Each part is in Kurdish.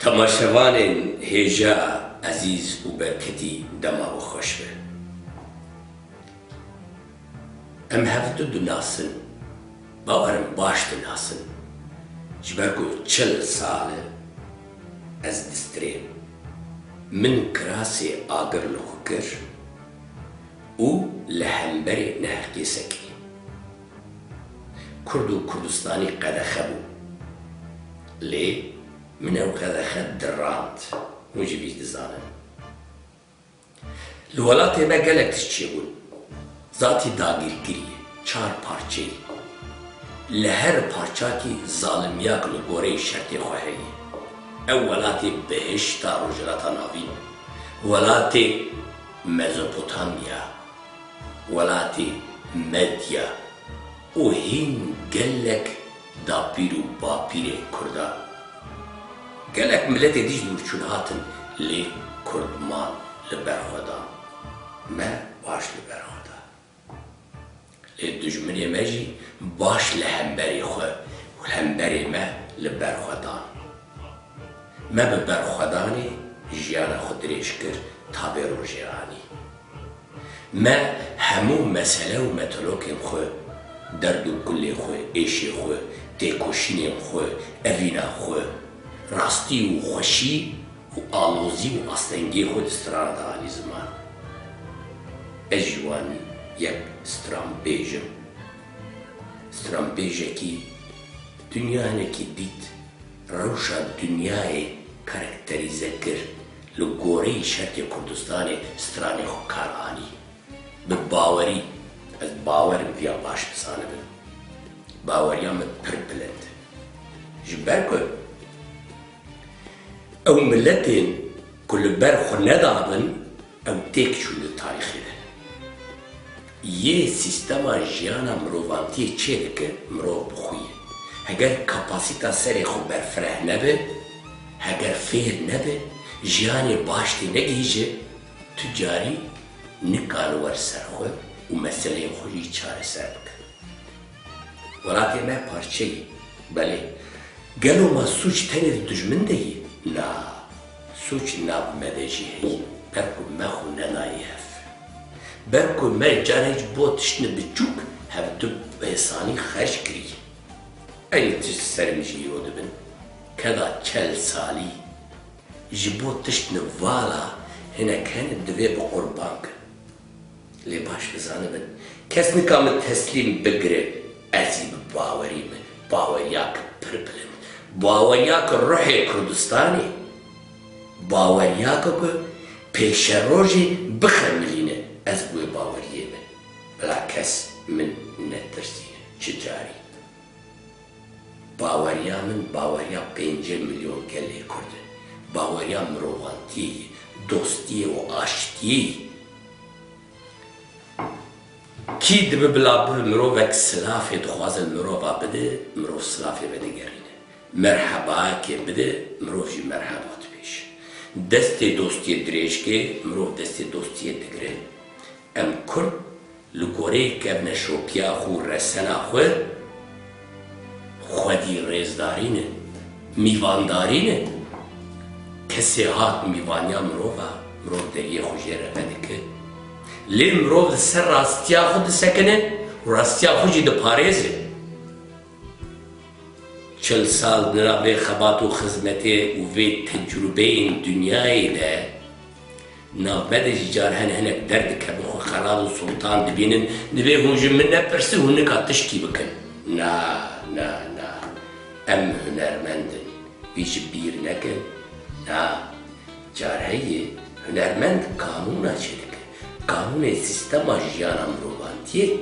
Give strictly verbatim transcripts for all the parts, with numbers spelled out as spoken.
Temaşevanên hêja ezîz û berketî, dema we xweş be. Em hev du dinasin, bawer im baş dinasin. Ji ber ku çil sal e ez distirêm. Min kirasê agir li xwe kir û li hemberê neheqê sekî. Kurd û Kurdistanî qedexe bû. Lê min ew qedexe dirand. Hûn jî vî dizanin. Li welatê me gelek tişt çêbûn. Zatî dagîrkirî ye, çar parçeyî. Li her parçakî zalimiyek li goreyê şertê xwe heye. Ew welatê bihişta Rojhilata Navîn, welatê Mezopotamya, welatê Medya û hîn gelek dapîr û bapîrên Kurdan. Gelek miletê dî ji dûr çûn hatin, lê Kurd man li ber xwe dan. Me baş li ber xwe da. Lê dijminê me jî baş li hemberê xwe û hemberê me li ber xwe dan. Me bi berxwedanê jiyana xwe dirêj kir ta vê rojê anî. Me hemû mesele û metolokên xwe, derd û kulê xwe, êşê xwe, têkoşînên xwe, evîna xwe, rastî û xweşî û alozî û astengiyê xwe di strana de anî ziman. Ez ji wan yek stranbêj im. Stranbêjekî dinya hinekî dît, rewşa dinyayê karakterîze kir, li goreyî şertê Kurdistanê stranê xwe kar anî. Bi bawerî, ez bawer im viya baş bizanibin. Baweriya min pir bilind. Ji ber ku ew miletên ku li ber xwe nedabin, ew têk çûn di tarîxê de. Yê sîstema jiyana mirovantiyê çê dike, mirov bi xwe ye. Heger kapasîta serê xwe berfireh nebe, heger fêr nebe, jiyanê baş tê negihîje, tu carî nikane wer ser xwe û meseleyên xwe jî çareser bike. Welatê me parçe ye. Belê. Gelo ma sûc tenê di dijmin de ye? Na. Sûc nav me de jî heye. Ber ku me xwe nedayê hev. Ber ku me carê ji bo tiştine biçûk hevdu bi hêsanî xerc kiriye. Eynî tişt ser min jî îro dibin. Keda çel salî ji bo tiştine vala hinek hene divê bi qurban kin. Lê baş bizanibin, kes nika min teslîm bigire, ez jî bi bawerî me, baweriyake pir bilind, baweriyake ruhê Kurdistanê, baweriyake ku pêşerojê bixemilîne, ez bi wê baweriyê me. Bila kes min netirsîne, çi carî. Baweriya min baweriya pêncî milyon gelê Kurd e. Baweriya mirovantiyê ye, dostiyê û aştiyê ye. Kî dibe bila bibe mirovek silafê dixwaze li mirova bide, mirov silafê vedigerîne. Merhebayekê bide, mirov jî merheba dibêje. Destê dostiyê dirêj ke, mirov destê dostiyê digire. Em Kurd li goreyê kevneşopiya xwe û resena xwe, xwedî rêzdarî ne, mîvandarî ne. Kesê hat mîvaniya mirov a, mirov deriyê xwe jê re vedike. Lê mirov li ser rastiya xwe disekine û rastiya xwe jî diparêze. Çil sal di nav vê xebat û xizmetê û vê tecrûbeyên dinyayê de, nav me de jî car hene hinek derdikevin, xwe xelat û sultan dibînin, divê hûn ji min nepirsin, hûn nika tişkî bikin. Na, na, na. Em hunermend in. Vî ji bîr nekin. Na. Car heye hunermend kanûna çêdike. Kanûnê sîstema jiyana mirovantiyê.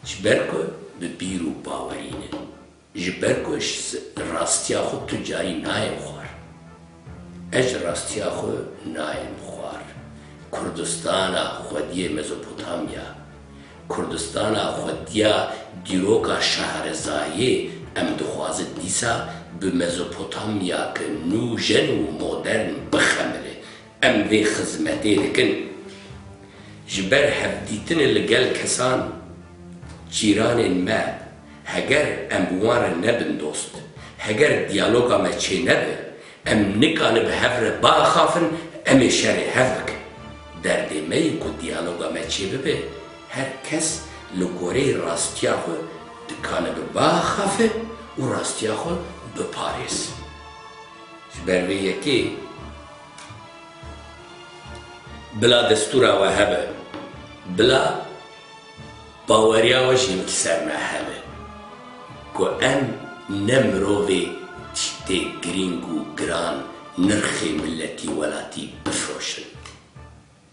Ji ber ku bi bîr û bawerî ne. Ji ber ku ji rastiya xwe tu carî nayêm xwar. Ez ji rastiya xwe nayêm xwar. Kurdistana xwediyê Mezopotamya, Kurdistana xwediya dîroka Şahrezayê em dixwazin dîsa bi Mezopotamyake nûjen û modern bixemile. Em vê xizmetê dikin. Ji ber hevdîtinê li gel kesan, cîranên me, Heger em bi wan re nebin dost, heger diyaloga me çênebe, em nikane bi hev re biaxafin, em ê şerê hev bikin. Derdê me yê ku diyaloga me çêbibe, her kes li goreyê rastiya xwe dikane bi biaxafe û rastiya xwe biparêz. Ji ber vê yekê bila destûra we hebe, bila baweriya we jî li ser me hebe ku em ne mirovê tiştê girîng û giran nirxê miletî welatî bifroşin.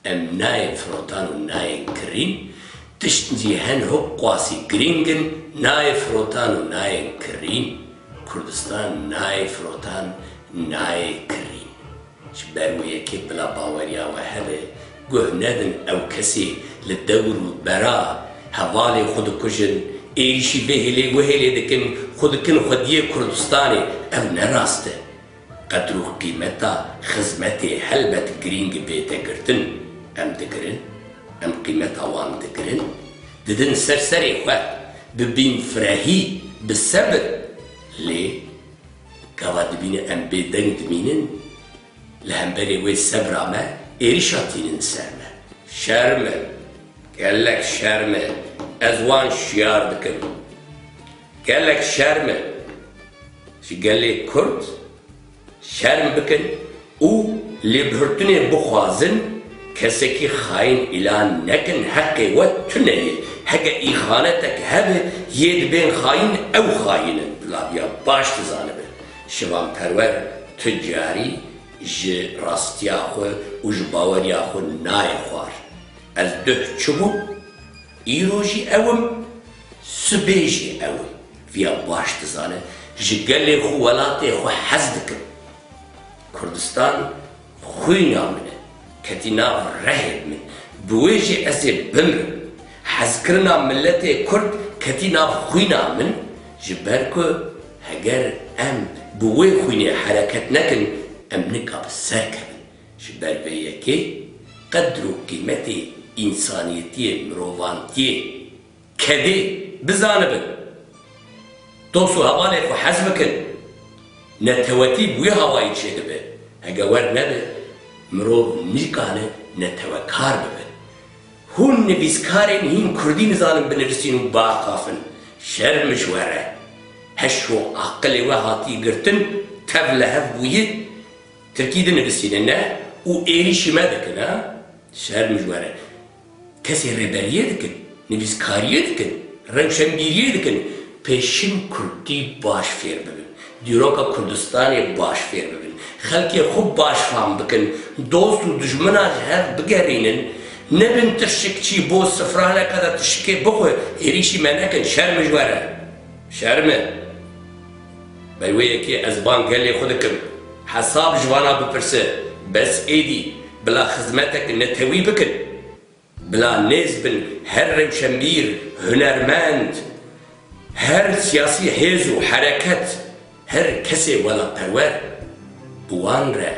Em nayên firotan û nayên kirîn, tişt jî hen hok qasî girîng in, nayê firotan û nayên kirîn, Kurdistan nayê firotan, nayê kirîn. Ji ber wê yekê bila baweriya we hebe, guh nedin ew kesê li dewr û bera hevalê xwe dikujin, êrîşî vê hêlê wê hêlê dikin, xwe dikin xwediyê Kurdistanê. Ev ne rast e. Qedr û qîmeta xizmetê helbet girîng bête girtin. Em digirin, em qîmeta wan digirin, didin ser serê xwe, bi bînfirehî, bi sebir. Lê gava dibîne em bêdeng dimînin, li hemberê wê sebra me êrîşa tînin ser me. Şerm e, gelek şerm e, ez wan şiyar dikim. Gelek şerm e. Ji gelê Kurd şerm bikin û lêbihurtinê bixwazin, kesekî xayîn îlan nekin, heqê we tune ye. Heke îxanetek hebe yê dibên xayîn, ew xayîn in. Bila viya baş dizanibe. Şivan Perwer tu carî ji rastiya xwe û ji baweriya xwe nayê xwar. Ez duh çi bûm, îro jî ew im, sibê jî ew im. Viya baş dizane, ji gelê xwe, welatê xwe hez dikim. Kurdistan xwîna min e, ketî nav rehê min. Bi wê jî ez ê bimirim. Hezkirina miletê Kurd ketî nav xwîna min, ji ber ku heger em bi wê xwînê hereket nekin, em nika bi ser kevin. Ji ber vê yekê qedr û qîmetê însaniyetiyê, mirovantiyê, kedê bizanibin. Dost û hevalê xwe hez bikin. Netewetî bi wî hawayî çêdibe. Hege wer nebe, mirov nikane netewekar bibe. Hûn nivîskarên hîn kurdî nizanin binivîsîn û biaxafin. Şerm ji we re. Heş û aqilê we hatiye girtin, tev li hev bûye, tirkî dinivîsîne ne û êrîşî me dikin, ha? Şerm ji we re. Kesê rêberiyê dikin, nivîskariyê dikin, rewşenbîriyê dikin, pêşin kurdî baş fêr bibin, dîroka Kurdistanê baş fêr bibin, xelkê xwe baş fam bikin, dost û dijmina ji hev bigerînin, nebin tirşikçî, bo sifraneke de tişikê bixwe, êrîşî me nekin, şerm ji we re. Şerm e. Ber wê yekê ez bang gelê xwe dikim. Hesab ji vana bipirse, bes êdî, bila xizmetek netewî bikin. Bila nêz bin her rewşenbîr, hunermend, her siyasî hêz û hereket, her kesê welatperwer bi wan re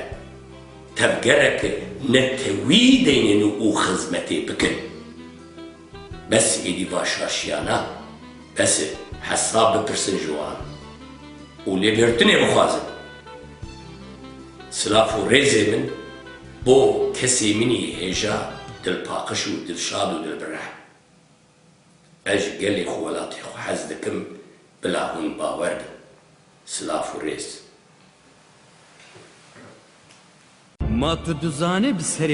tevgereke netewî deynin û xizmetê bikin. Bes êdî va şaşiyana, bes e, hesab bipirsin ji wan û lêbihurtinê bixwazin. Silav û rêzê min bo kesê min î hêja, dilpaqij û dilşad û dilbireh. Ez ji gelê xwe, welatê xwe hez dikim, bila hûn bawer bin. Silav û rêz. Ma tu dizanî bi serê